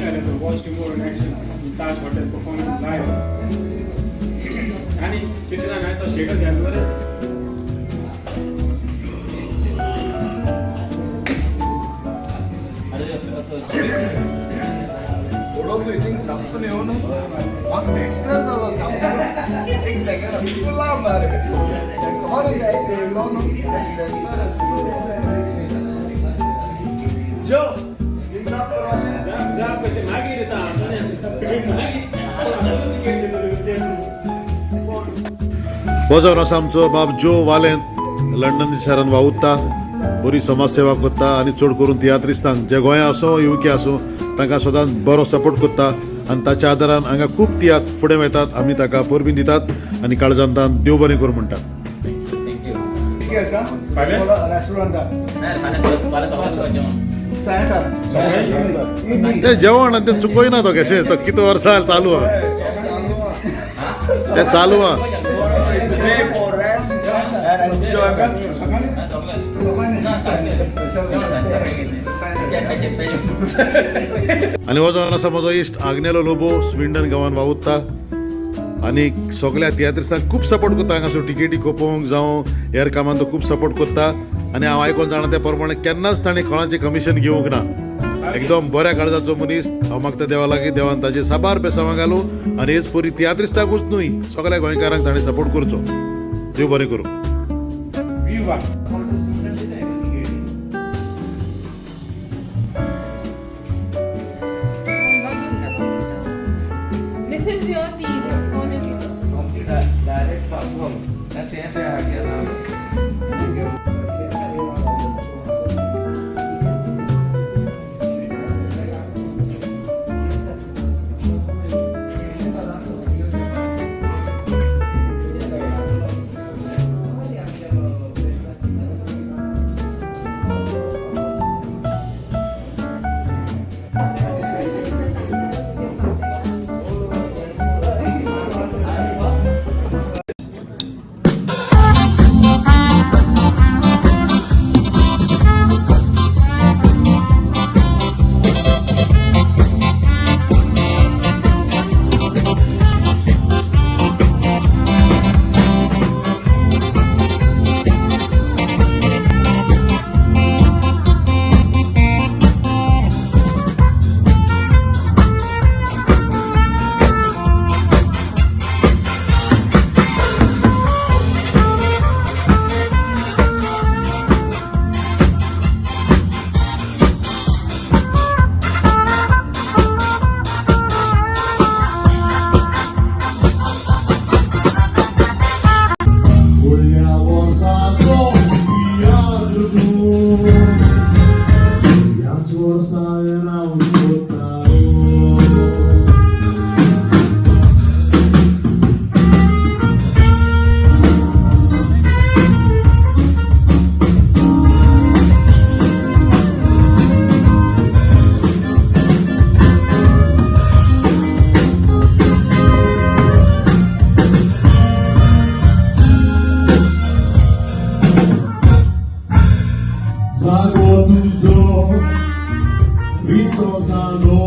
मेळटालें to watch Timur in action in Taj Hotel performing live. आनी चिंतना हांवें तो स्टेटस घातलो रे. उडोवतो हिंग चापून येवन म्हाका बेस्टर जालो चापून एक सेकंड बिलकुल लांब रे खबर जो जा पयलीं मागीर येता मागीर. हो जावन आसा आमचो बाब जो वालेंत, लंडन शारान वावुरता, बरी समाजसेवा करता आनी चड करून तियात्रिस्तांक जे गोंया आसूं युके आसूं तांकां सदांच बरो सपोर्ट करता आनी ताच्या आदारान हांगा खूब तियात्र फुडें वतात. आमी ताका परबीं दितात आनी काळजांत देव बरें करूं म्हणटात. Thank you. ते जेवण आनी ते चुकयना तो कशें तो कितें वर्सां चालू आहा ते चालू आहा. आनी हो जावन आसा म्हजो इश्ट आग्नेलो लोबो, स्विंडन गांवान वावुरता आनी सगल्या तियात्रिस्तांक खूब सपोर्ट करता. हांगासर टिकेटी खोपोवंक जावं हेर कामान तो खूब सपोर्ट करता आनी हांव आयकोन जाणा त्या प्रमाणे केन्नाच ताणें कोणाचें कमिशन घेवंक ना. एकदम बऱ्या काळजाचो मनीस. हांव मागता देवा लागीं, देवान ताजे साबार बेसांवां घालूं आनी हेच परी तियात्रिस्तांकूच न्हय सगल्या गोंयकारांक ताणें सपोर्ट करचो. देव बरें करूं. Viva. This is your tea. This phone is yours. Direct सातवल फुडल्या वर्साचो याद तूं ह्याच वर्सा रावन कोता. जागो तुजो रितो जालो.